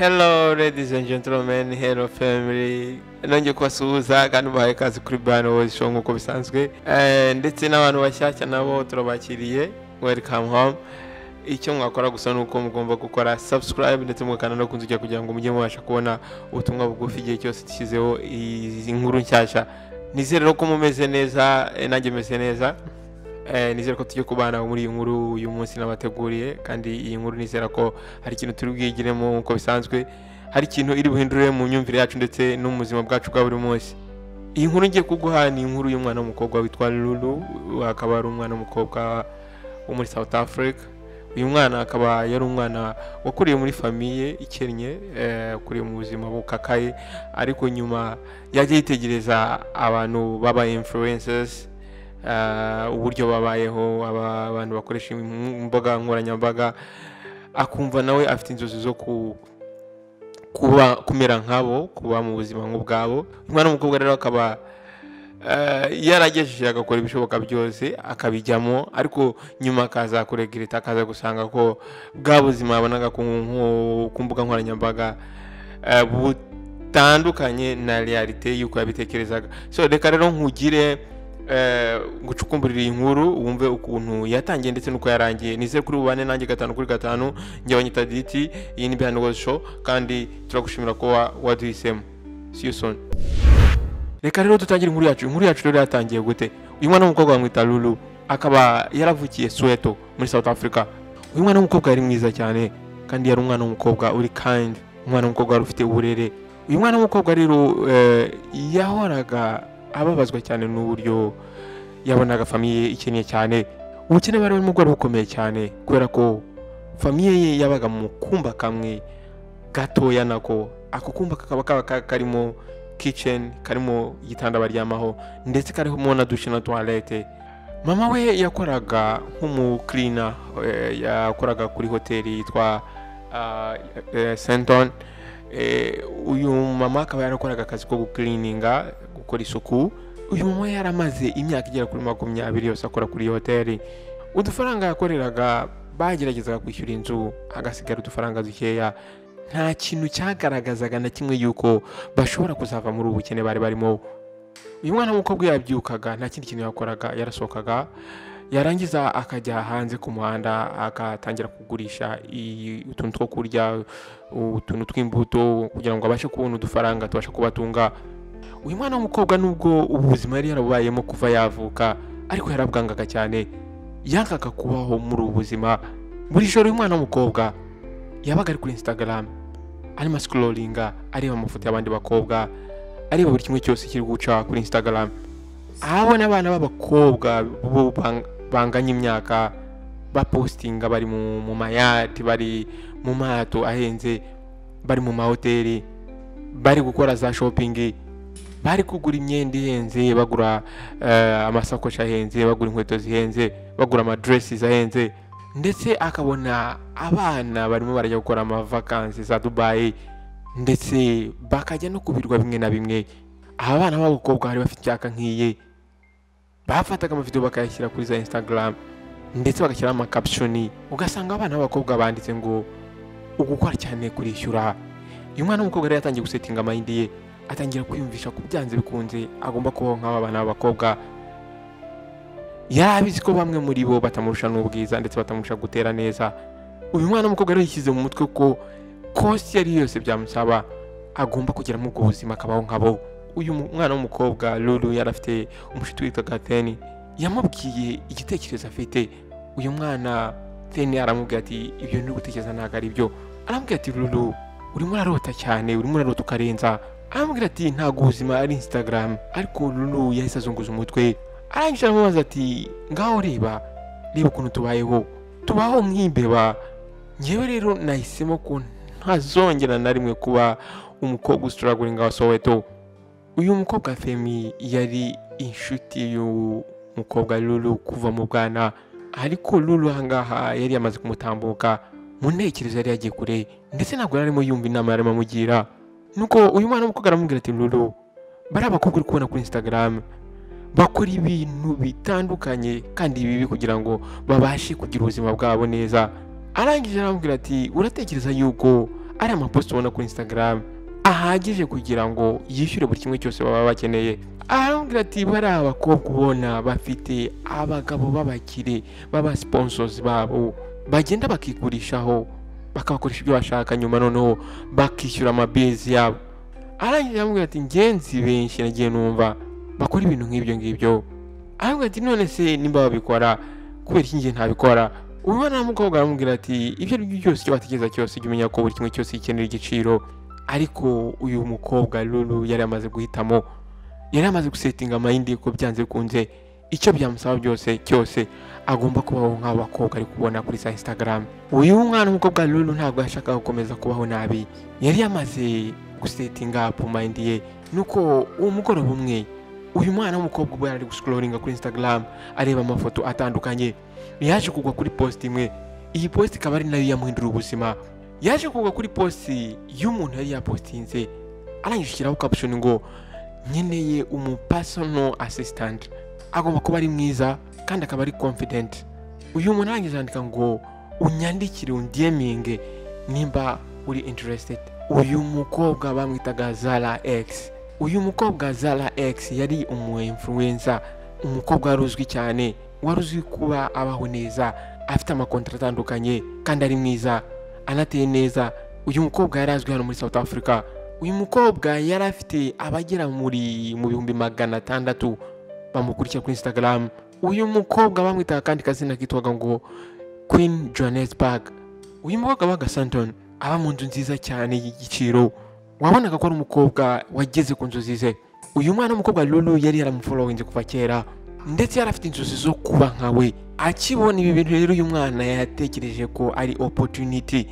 Hello ladies and gentlemen, hello family. Nongeye kubasuhuza kandi mbahaye ikaze kuri Brian World Show nk'uko bisanzwe. Ndetse n'abantu bashyashya nabo turabakiriye. Welcome home. Icyo mwakora gusa ni uko mugomba gukora subscribe ndetse mugakanda no kunzogera kugira ngo mujye mubasha kubona ubutumwa bugufi igihe cyose dushyizeho izi nkuru nshyashya. Nizere rero ko mumeze neza, nanjye meze neza. Nizere ko tujye kubana muri iyi nkuru uyu munsi nabateguriye, kandi iyi nkuru nizera ko hari ikintu turi bwigiremo nk'uko bisanzwe, hari ikintu iri buhindure mu myumvire yacu ndetse no mu buzima bwacu bwa buri munsi. Iyi nkuru ngiye kuguha ni inkuru y'umwana w'umukobwa witwa Lulu, akaba ari umwana w'umukobwa wo muri South Africa. Uyu mwana akaba yari umwana wakuriye muri famille ikennye, wakuriye mu buzima bukakaye, ariko nyuma yajya yitegereza abantu baba influencers, uburyo babayeho, abantu bakoresha imbuga nkoranyambaga, akumva nawe afite inzozi zo kuba kumera nkabo, kuba mu buzima nk'ubwabo. Umwana w'umukobwa rero akaba yaragejeje agakora ibishoboka byose akabijyamo, ariko nyuma akaza kuregreta, akaza gusanga ko bwa buzima yabonaga ku mbuga nkoranyambaga butandukanye na réalité y'uko yabitekerezaga. So reka rero nkugire ngucukumburire iyi nkuru wumve ukuntu yatangiye ndetse n'uko yarangiye. Nizere kuri bubane nanjye gatanu kuri gatanu. Njye banyita Diti, iyi ni Behind World Show, kandi turagushimira ko waduhisemo. See you soon. Reka rero dutangire inkuru yacu. Inkuru yacu rero yatangiye gute? Uyu mwana w'umukobwa bamwita Lulu, akaba yaravukiye Soweto muri South Africa. Uyu mwana w'umukobwa yari mwiza cyane, kandi yari umwana w'umukobwa uri kind, umwana w'umukobwa wari ufite uburere. Uyu mwana w'umukobwa rero yahoraga ababazwa cyane n'uburyo yabonaga famille ikennye cyane. Ubukene bari barimo bwari bukomeye cyane, kubera ko famille ye yabaga mu kumba kamwe gatoya, nako ako kumba kakaba kaba karimo kitchen, karimo igitanda baryamaho, ndetse karimo na douche na toilette. Mama we yakoraga nk'umucleaner, yakoraga kuri hoteli yitwa Sandton. Uyu mama akaba yarakoraga akazi ko gucleaninga, gukora isuku. Uyu mama yaramaze imyaka igera kuri 20 yose akora kuri iyo hoteli. Udufaranga yakoreraga bageragezaga kwishyura inzu, hagasigara udufaranga dukeya. Nta kintu cyagaragazaga na kimwe yuko bashobora kuzava muri ubu bukene bari barimo. Uyu mwana w'umukobwa yabyukaga, nta kindi kintu yakoraga, yarasohokaga, yarangiza akajya hanze ku muhanda, agatangira kugurisha utuntu two kurya, utuntu tw'imbuto, kugira ngo abashe kubona udufaranga tubasha kubatunga. Uyu mwana w'umukobwa, nubwo ubuzima yari yarabubayemo kuva yavuka, ariko yarabwangaga cyane, yangaga kubaho muri ubu buzima. Buri joro uyu mwana w'umukobwa yabaga ari kuri Instagram, arimo scrollinga, areba amafoto y'abandi bakobwa, areba buri kimwe cyose kiri guca kuri Instagram, abona abana b'abakobwa bo banganya imyaka bapostinga bari mu mayacht, bari mu mato ahenze, bari mu mahoteli, bari gukora za shopping, bari kugura imyenda ihenze, bagura amasakoshi ahenze, bagura inkweto zihenze, bagura amadresses ahenze, ndetse akabona abana barimo barajya gukora amavakansi za Dubai, ndetse bakajya no ku birwa bimwe na bimwe. Aba bana b'abakobwa bari bafite icyaka nk'iye, bafataga amavideo bakayashyira kuri za Instagram, ndetse bagashyiraho amacaption, ugasanga abana b'abakobwa banditse ngo ugukora cyane kurishyura. Uyu mwana w'umukobwa rero yatangiye gusettinga mind ye, atangira kwiyumvisha ko byanze bikunze agomba kubaho nk'aba bana b'abakobwa. Yari abizi ko bamwe muri bo batamurusha n'ubwiza, ndetse batamurusha gutera neza. Uyu mwana w'umukobwa rero yishyize mu mutwe ko cost iyo ari yo yose byamusaba, agomba kugera muri ubwo buzima, akabaho nkabo. Uyu mwana w'umukobwa Lulu yari afite umushuti witwaga Theni. Yamubwiye igitekerezo afite. Uyu mwana Theni aramubwira ati: "Ibyo nturi gutekereza ntabwo ari byo." Aramubwira ati: "Lulu, urimo urarota cyane, urimo urarota ukarenza." Aramubwira ati: "Ntabwo ubuzima ari Instagram." Ariko Lulu yahise azunguza umutwe. Arangije aramubaza ati: "Ngaho reba, reba ukuntu tubayeho, tubaho nk'imbeba. Ngewe rero nahisemo ko ntazongera na rimwe kuba umukobwa ustrugglinga wa Soweto." Uyu mukobwa Femi yari inshuti y'umukobwa Lulu kuva mu bwana, ariko Lulu ahangaha yari yamaze kumutambuka mu ntekerezo, yari yagiye kure, ndetse ntabwo yari arimo yumva inama yarimo amugira. Nuko uyu mwana w'umukobwa aramubwira ati: "Lulu, bariya abakobwa uri kubona kuri Instagram bakora ibintu bitandukanye kandi bibi kugira ngo babashe kugira ubuzima bwabo neza." Arangije aramubwira ati: "Uratekereza yuko Ari amapost ubona kuri Instagram ahagije kugira ngo yishyure buri kimwe cyose baba bakeneye. Aramubwira ati bari abakobwa ubona bafite abagabo b'abakire baba sponsors babo, bagenda bakigurishaho bakabakoresha ibyo bashaka, nyuma noneho bakishyura amabezi yabo. Arangije aramubwira ati ngenzi benshi nagiye numva bakora ibintu nk'ibyo ngibyo. Aramubwira ati none se nimba babikora kubera iki njye ntabikora? Umwana w'umukobwa aramubwira ati ibyo ari byo byose icyo watekereza cyose jya umenya ko buri kimwe cyose gikenera igiciro. Ariko uyu mukobwa Lulu yari amaze guhitamo, yari amaze gusetinga mind ko byanze bikunze icyo byamusaba byose cyose agomba kubaho nk'abo bakobwa ari kubona kuri za Instagram. Uyu mwana w'umukobwa Lulu ntabwo yashakaga gukomeza kubaho nabi, yari yamaze gusetinga up mind ye. Nuko uwo mugoroba umwe uyu mwana w'umukobwa ubwo yari ari guscrollinga kuri Instagram areba amafoto atandukanye, yaje kugwa kuri post imwe. Iyi post ikaba ari nayo yamuhindura ubuzima. Yaje kugwa kuri post y'umuntu yari yapostinze, arangije ashyiraho caption ngo nkeneye umu personal assistant, agomba kuba ari mwiza kandi akaba ari confident. Uyu muntu arangije yandika ngo unyandikire unDMinge nimba uri interested. Uyu mukobwa bamwitaga Zara X. Uyu mukobwa Zara X yari umu influencer, umukobwa wari uzwi cyane, wari uzwi kuba abaho neza, afite amakontra atandukanye kandi ari mwiza, anateye neza. Uyu mukobwa yari azwi hano muri South Africa. Uyu mukobwa yari afite abagera muri mu 600,000 bamukurikira kuri Instagram. Uyu mukobwa bamwitaga kandi kazina kitwaga ngo Queen Johannesburg. Uyu mukobwa wabaga Sandton, aba mu nzu nziza cyane y'igiciro, wabonaga ko ari umukobwa wageze ku nzozi ze. Uyu mwana w'umukobwa Lulu yari yaramufollowinze kuva kera, ndetse yari afite inzozi zo kuba nka we. Akibona ibi bintu rero uyu mwana yatekereje ko ari opportunity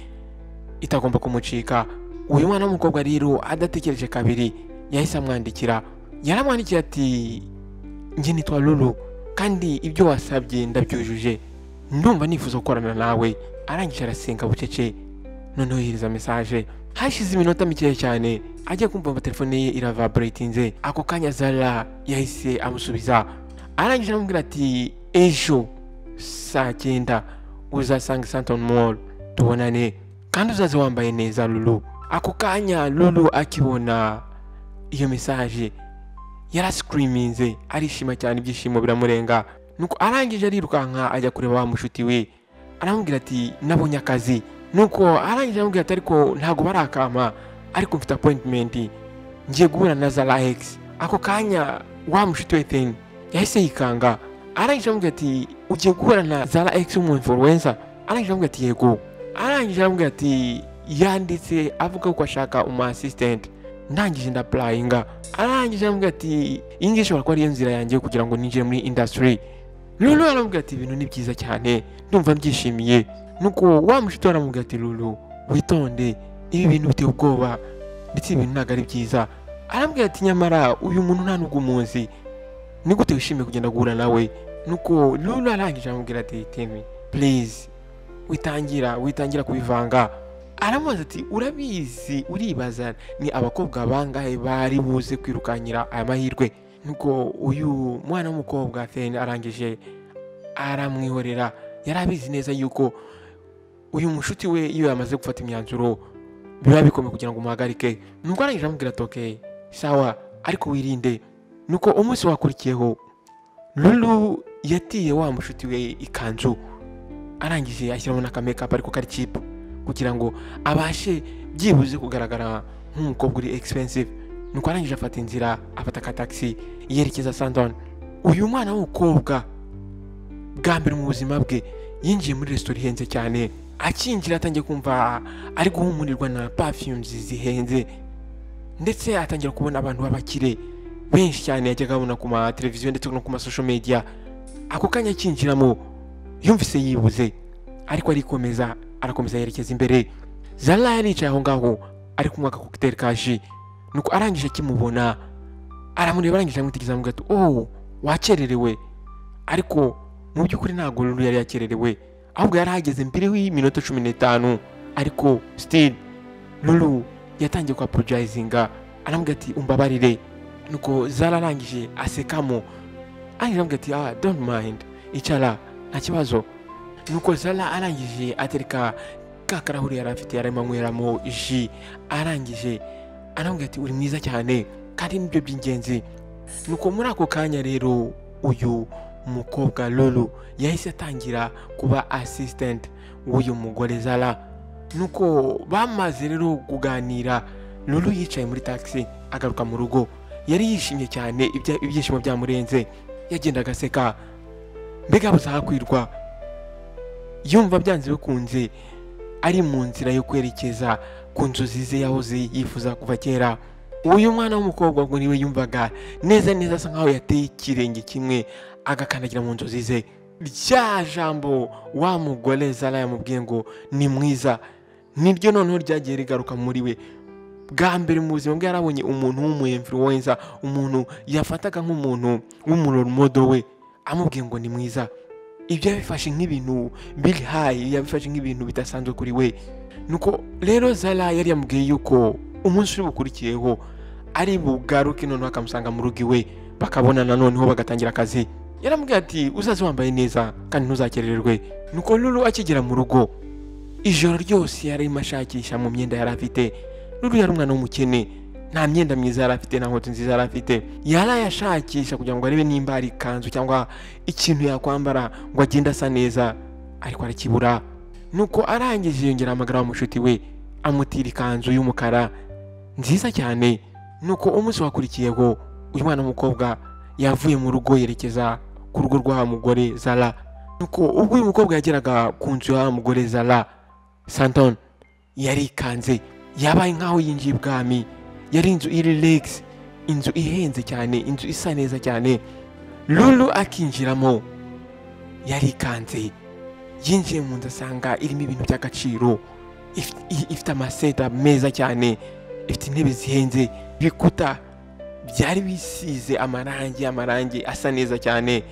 itagomba kumucika. Uyu mwana w'umukobwa rero adatekereje kabiri yahise amwandikira. Yaramwandikiye ati njye nitwa Lulu kandi ibyo wasabye ndabyujuje, ndumva nifuza gukorana nawe. Arangije arasenga bucece, noneho yohereza message. Hashize iminota mikeya cyane ajya kumva telefone ye iravibratinze. Ako kanya Zara yahise amusubiza, arangije aramubwira ati ejo saa 9 uzasanga Sandton Mall tubonane, kandi uzaze wambaye neza Lulu. Ako kanya Lulu akibona iyo message yarascreaminze, arishima cyane, ibyishimo biramurenga. Nuko arangije arirukanka ajya kureba wa mushuti we, aramubwira ati nabonye akazi. Nuko arangije aramubwira ati ariko ntago barakama, ariko mfite appointment ngiye guhura na Zara X. Ako kanya wa mushuti we Then yahise yikanga, arangije aramubwira ati ugiye guhura na Zara X w'umu influencer? Arangije aramubwira ati yego. Arangije aramubwira ati yanditse avuga ko ashaka umu assistant, ndangije ndapplyinga. Arangije aramubwira ati iyi ngiyi ishobora kuba ariyo nzira yanjye kugira ngo ninjire muri industry. Lulu aramubwira ati ibintu ni byiza cyane, ndumva mbyishimiye. Nuko wa mushuti we aramubwira ati Lulu witonde, ibi bintu biteye ubwoba ndetse ibintu ntabwo ari byiza. Arambwira ati nyamara uyu muntu nta nubwo umuzi, ni gute wishimiye kugenda guhura nawe? Nuko Lulu arangije aramubwira ati Temi please witangira kubivanga. Aramubaza ati urabizi, uribaza ni abakobwa bangahe bari buze kwirukanyira aya mahirwe? Nuko uyu mwana w'umukobwa Then arangije aramwihorera. Yari abizi neza yuko uyu mushuti we iyo yamaze gufata imyanzuro biba bikomeye kugira ngo umuhagarike. Nuko arangije aramubwira ati okay sawa, ariko wirinde. Nuko umunsi wakurikiyeho Lulu yatiye wa mushuti we ikanzu, arangije ashyiramo n'aka makeup ariko kari cheap kugira ngo abashe byibuze kugaragara nk'umukobwa uri expensive. Nuko arangije afata inzira, afata ka taxi yerekeza Sandton. Uyu mwana w'umukobwa bwa mbere mu buzima bwe yinjiye muri resitora ihenze cyane. Akinjira atangiye kumva ari guhumurirwa na perfumes zihenze, ndetse atangira kubona abantu b'abakire benshi cyane yajyaga abona ku ma televiziyo ndetse no ku ma social media. Ako kanya akinjiramo yumvise yibuze, ariko arikomeza, arakomeza yerekeza imbere. Zara yari yicaye aho ngaho ari kunywa aka cocktail ka jus. Nuko arangije akimubona aramureba, arangije amwitegereza aramubwira ati oh wakererewe. Ariko mu by'ukuri ntabwo Lulu yari yakererewe, ahubwo yari ahageze mbere y'iminota 15. Ariko still Lulu yatangiye ku apologizinga, aramubwira ati umbabarire. Nuko Zara arangije asekamo, arangije aramubwira ati ah don't mind, icara nta kibazo. Nuko Zara arangije atereka Ka karahuri yari afite yarimo anyweramo ji, arangije aramubwira ati uri mwiza cyane kandi nibyo by'ingenzi. Nuko muri ako kanya rero uyu mukobwa Lulu yahise atangira kuba assistant w'uyu mugore Zara. Nuko bamaze rero kuganira, Lulu yicaye muri taxi agaruka mu rugo. Yari yishimye cyane, ibyishimo byamurenze, yagendaga aseka, mbega buze ahakwirwa, yumva byanze bikunze ari mu nzira yo kwerekeza ku nzozi ze yahoze yifuza kuva kera. Uyu mwana w'umukobwa ngo niwe yumvaga neza neza asa nkaho yateye ikirenge kimwe agakandagira mu nzozi ze. Rya jambo wa mugore Zara yamubwiye ngo ni mwiza, niryo noneho ryagiye rigaruka muri we. Bwa mbere mu buzima bwe yarabonye umuntu w'umu influencer, umuntu yafataga nk'umuntu w'umuroromodo we, amubwiye ngo ni mwiza. Ibyo yabifashe nk'ibintu biri high, yabifashe nk'ibintu bidasanzwe kuri we. Nuko rero Zara yari yamubwiye yuko umunsi uri bukurikiyeho ari bugaruke noneho akamusanga mu rugo iwe, bakabonana noneho bagatangira akazi. Yaramubwiye ati uzaze wambaye neza kandi ntuzakerererwe. Nuko Lulu akigera mu rugo, ijoro ryose yarimo ashakisha mu myenda yari afite. Lulu yari umwana w'umukene, nta myenda myiza yari afite, nta nkweto nziza yari afite. Yarayashakisha kugira ngo arebe nimba hari ikanzu cyangwa ikintu yakwambara ngo agende asa neza, ariko arakibura. Nuko arangije yongera ahamagara wa mushuti we, amutira ikanzu y'umukara nziza cyane. Nuko umunsi wakurikiyeho uyu mwana w'umukobwa yavuye mu rugo yerekeza ku rugo rwa mugore Zara. Nuko ubwo uyu mukobwa yageraga ku nzu ya mugore Zara, Santon yarikanze, yabaye nkaho yinjiye ibwami. Yari inzu iri relax, inzu ihenze cyane, inzu isa neza cyane. Lulu akinjiramo yarikanze, yinjiye mu nzu asanga irimo ibintu by'agaciro, ifite amaseta meza cyane, ifite intebe zihenze, ibikuta byari bisize amarangi asa neza cyane.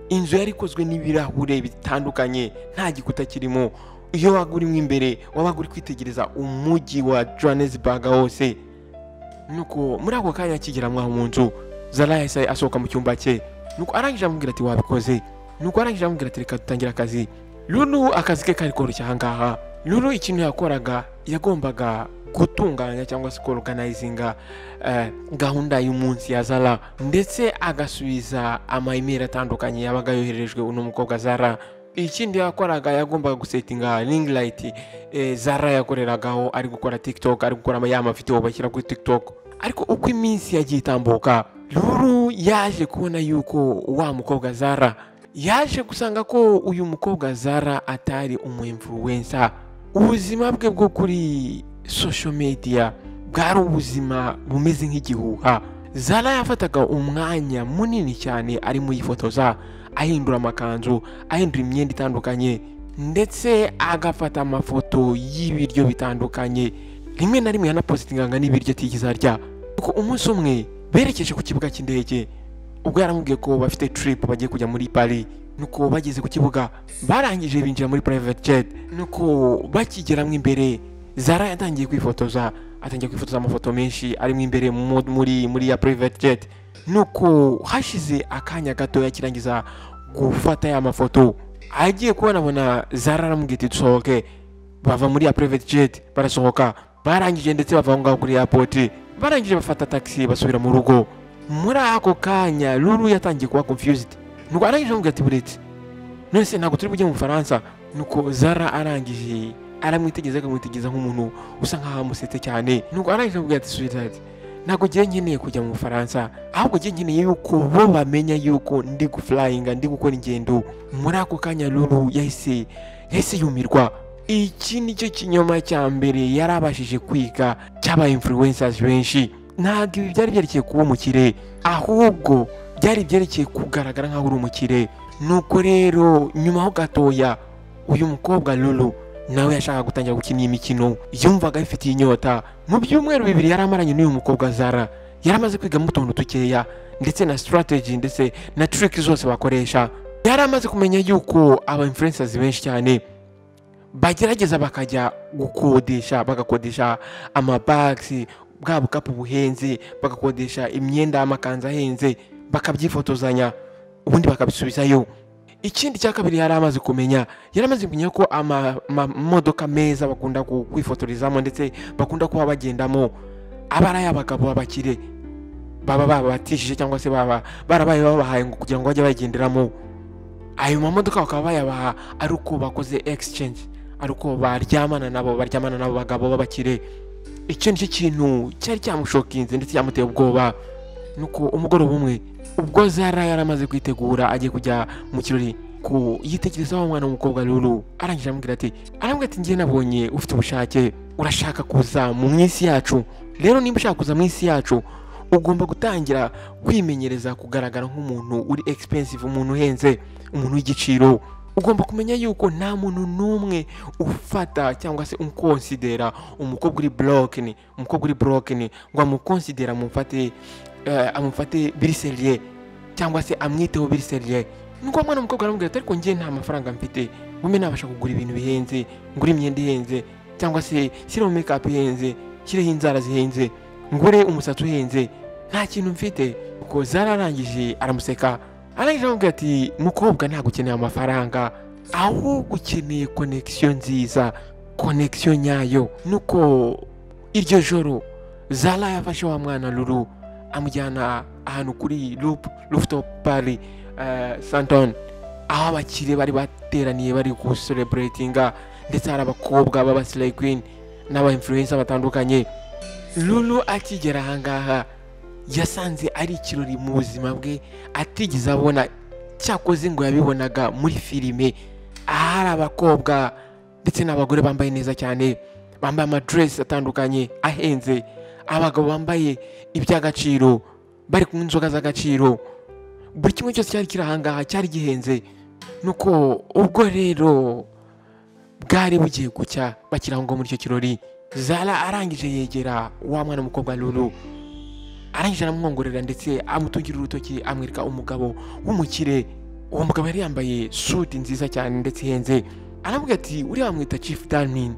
Inzu yari ikozwe n'ibirahure bitandukanye, nta gikuta kirimo. Iyo wabaga urimo imbere wabaga uri kwitegereza umujyi wa Johannesburg wose. Nuko muri ako kanya akigera mwaho mu nzu, Zara yahise asohoka mu cyumba cye. Nuko arangije amubwira ati wabikoze. Nuko arangije amubwira ati reka dutangire akazi. Lulu akazi ke kari koroshye aha ngaha. Lulu ikintu yakoraga, yagombaga gutunganya cyangwa se organizinga gahunda y'umunsi ya Zara, ndetse agasubiza ama email atandukanye yabaga yoherejwe uno mukobwa Zara. Ikindi yakoraga, yagombaga gusetinga ring light Zara yakoreragaho ari gukora TikTok, ari gukora ya mavideo bashyira kuri TikTok. Ariko uko iminsi yagiye itambuka, Lulu yaje kubona yuko wa mukobwa Zara, yaje gusanga ko uyu mukobwa Zara atari umu influencer. Ubuzima bwe bwo kuri social media bwari ubuzima bumeze nk'igihuha. Zara yafataga umwanya munini cyane arimo yifotoza, ahindura amakanzu, ahindura imyenda itandukanye, ndetse agafata amafoto y'ibiryo bitandukanye. Rimwe na rimwe yanapositingaga n'ibiryo atigeze arya. Nuko umunsi umwe berekeje ku kibuga cy'indege, ubwo yaramubwiye ko bafite trip bagiye kujya muri Paris. Nuko bageze ku kibuga, barangije binjira muri private jet. Nuko bakigeramo imbere, Zara yatangiye kwifotoza, atangiye kwifotoza amafoto menshi arimo imbere muri ya private jet. Nuko hashize akanya gato yakirangiza gufata ya mafoto, agiye kubona abona Zara aramubwira ati dusohoke. Bava muri ya private jet barasohoka, barangije ndetse bava aho ngaho kuri airport, barangije bafata taxi basubira mu rugo. Muri ako kanya Lulu yatangiye kuba confused. Nuko arangije amubwira ati buretse, none se ntabwo turi bujye mu Bufaransa? Nuko Zara arangije aramwitegereza, akamwitegereza nk'umuntu usa nkaho amusetse cyane. Nuko arangije amubwira ati sweetheart, ntabwo ngiye nkeneye kujya mu Bufaransa, ahubwo ngiye nkeneye yuko bo bamenya yuko ndi guflyinga, ndi gukora ingendo. Muri ako kanya Lulu yahise yumirwa. Iki nicyo kinyoma cya mbere yarabashije kwiga cy'aba influencers benshi. Ntabwo ibi byari byerekeye kuba umukire, ahubwo byari byerekeye kugaragara nkaho uri umukire. Nuko rero nyuma ho gatoya uyu mukobwa Lulu nawe yashakaga gutangira gukina iyi mikino, yumvaga abifitiye inyota. Mu byumweru bibiri yari amaranye n'uyu mukobwa Zara, yari amaze kwigamo utuntu dukeya, ndetse na strategy ndetse na trick zose bakoresha. Yari amaze kumenya yuko aba influencers benshi cyane bagerageza bakajya gukodesha, bagakodesha amabags, bwa bukapu buhenze, bagakodesha imyenda y'amakanzu ahenze, bakabyifotozanya ubundi bakabisubizayo. Ikindi cya kabiri yari amaze kumenya, yari amaze kumenya ko amamodoka meza bakunda kwifotorezamo ndetse bakunda kuba bagendamo aba ari ay'abagabo b'abakire baba babatishije cyangwa se baba barabaye babahaye ngo kugira ngo bajye bagenderamo. Ayo mamodoka bakaba bayabaha ari uko bakoze exchange, ari uko baryamana nabo, baryamana nabo bagabo b'abakire. Icyo nicyo kintu cyari cyamushokinze ndetse cyamuteye ubwoba. Nuko umugoroba umwe ubwo Zara yaramaze kwitegura agiye kujya mu kirori, ku yitekerezaho umwana w'umukobwa Lulu, arangije aramubwira ati njye nabonye ufite ubushake, urashaka kuza mu isi yacu. Rero nimba ushaka kuza mu isi yacu ugomba gutangira kwimenyereza kugaragara nk'umuntu uri expensive, umuntu uhenze, umuntu w'igiciro. Ugomba kumenya yuko nta muntu n'umwe ufata cyangwa se umukonsidera umukobwa uri broken, umukobwa uri broken ngo amukonsidera amufate amufate biri sérieux cyangwa se amwiteho biri sérieux. Nuko umwana w'umukobwa aramubwira ati ariko njye nta mafaranga mfite, ngume nabasha kugura ibintu bihenze, ngure imyenda ihenze cyangwa se shyireho make up ihenze, shyireho inzara zihenze, ngure umusatsi uhenze, nta kintu mfite. Ubwo zararangije aramuseka, arangije aramubwira ati mukobwa ntabwo ukeneye amafaranga, ahubwo ukeneye connection nziza, connection nyayo. Nuko iryo joro Zara yafashe wa mwana Lulu amujyana ahantu kuri rooftop party Santon, aho abakire bari bateraniye bari gucelebratinga, ndetse hari abakobwa b'aba slay queen n'aba influencer batandukanye. Lulu akigera ahangaha yasanze ari ikirori mu buzima bwe atigeze abona, cyakoze ngo yabibonaga muri filime, ahari abakobwa ndetse n'abagore bambaye neza cyane, bambaye amadress atandukanye ahenze, abagabo bambaye iby'agaciro, bari kunywa inzoga z'agaciro, buri kimwe cyose cyari kiri ahangaha cyari gihenze. Nuko ubwo rero bwari bugiye gucya bakiri aho ngaho muri icyo kirori, Zara arangije yegera wa mwana w'umukobwa Lulu, arangije aramwongorera ndetse amutungira urutoki amwereka umugabo w'umukire. Uwo mugabo yari yambaye suit nziza cyane ndetse ihenze. Aramubwira ati uriya bamwita Chief Darwin.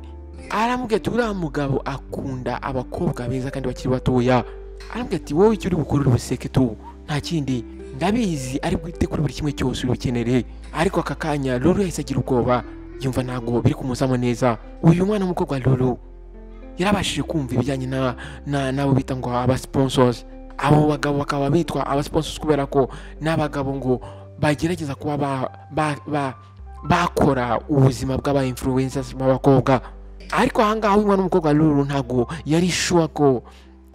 Aramubwira ati uriya mugabo akunda abakobwa beza kandi bakiri batoya. Aramubwira ati wowe icyo uri bukore uri buseke tu, nta kindi, ndabizi ari bwite kuri buri kimwe cyose uri bukenere. Ariko aka kanya Lulu yahise agira ubwoba, yumva ntabwo biri kumuzamo neza. Uyu mwana w'umukobwa Lulu yarabashije kumva ibijyanye n'abo bita ngo aba sponsors. Abo bagabo bakaba bitwa aba sponsors kubera ko n'abagabo ngo bagerageza kuba bakora ubuzima bw'aba influencers b'abakobwa. Ariko ahangaha uyu mwana w'umukobwa Lulu ntabwo yari sure ko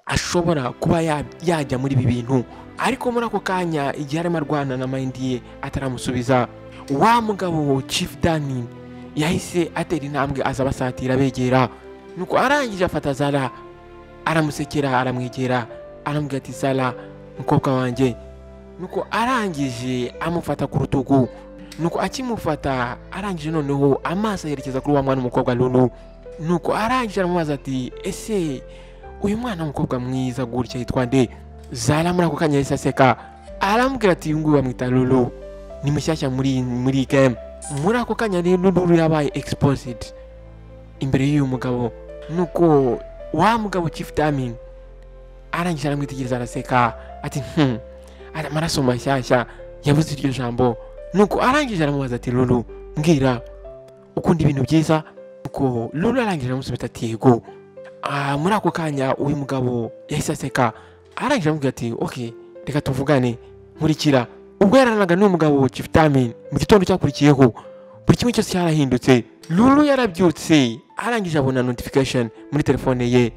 ashobora kuba yajya muri ibi bintu. Ariko muri ako kanya igihe arimo arwana na mind ye ataramusubiza, wa mugabo Chief Dani yahise atera intambwe aza abasatira begera. Nuko arangije afata Zara aramusekera, aramwegera, aramubwira ati Zara mukobwa wanjye. Nuko arangije amufata ku rutugu. Nuko akimufata arangije noneho amaso yerekeza kuri wa mwana w'umukobwa Lulu. Nuko arangije aramubaza ati ese uyu mwana w'umukobwa mwiza gutya yitwa nde? Zara muri ako kanya yahise aseka, aramubwira ati uyu nguyu bamwita Lulu, ni mushyashya muri game. Muri ako kanya rero Lulu yabaye exposed imbere y'uyu mugabo. Nuko wa mugabo Chief Damin arangije aramwitegereza araseka ati amaraso mashyashya, yavuze iryo jambo. Nuko arangije aramubaza ati Lulu mbwira ukunda ibintu byiza? Nuko Lulu arangije aramusubiza ati yego. Muri ako kanya uyu mugabo yahise aseka, arangije aramubwira ati okay reka tuvugane, nkurikira. Ubwo yararanaga n'uyu mugabo Chief Damin, mu gitondo cyakurikiyeho buri kimwe cyose cyarahindutse. Lulu yarabyutse arangije abona notification muri telefone ye.